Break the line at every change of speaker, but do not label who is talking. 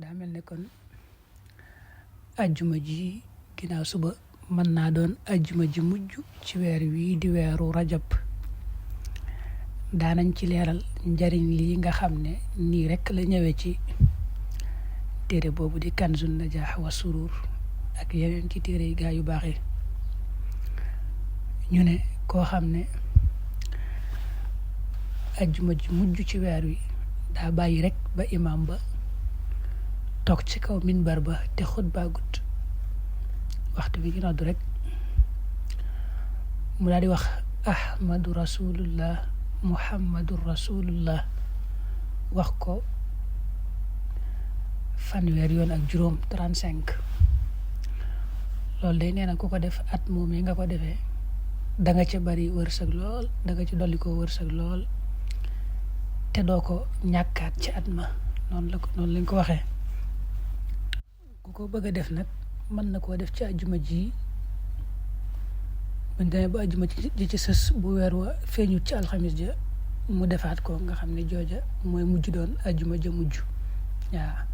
daa mel ne kon ajjuma ji ginnaaw suba mën naa doon ajjuma ji mujj ci weer wii di weeru rajab. daanañ ci leeral njariñ lii nga xam ne nii rek la ñëwee ci téere boobu di Kanzun Najaax wa Surur ak yeneen ci téere yi gaa yu baax yi. ñu ne koo xam ne ajjuma ji mujj ci weer wi daa bàyyi rek ba imam ba toog ci kaw minbar ba te xutba gut waxtu bi ñu noddu rek mu daal di wax ahmadu rasulullah muhammadu rasulullah wax ko fanweer yoon ak juróom 35. loolu day nee na ku ko def at moom yi nga ko defee da nga ci bari wërsëg lool, da nga ci dolli ko wërsëg lool te doo ko ñàkkaat ci at ma. noonu lañ ko waxee. ku ko bëgg a def nag mën na koo def ci ajjuma ji buñ demee ba ajjuma ji ci sës bu weer wa feeñut ci alxamis ja mu defaat ko nga xam ne jooja mooy mujj doon ajjuma ja mujj waaw.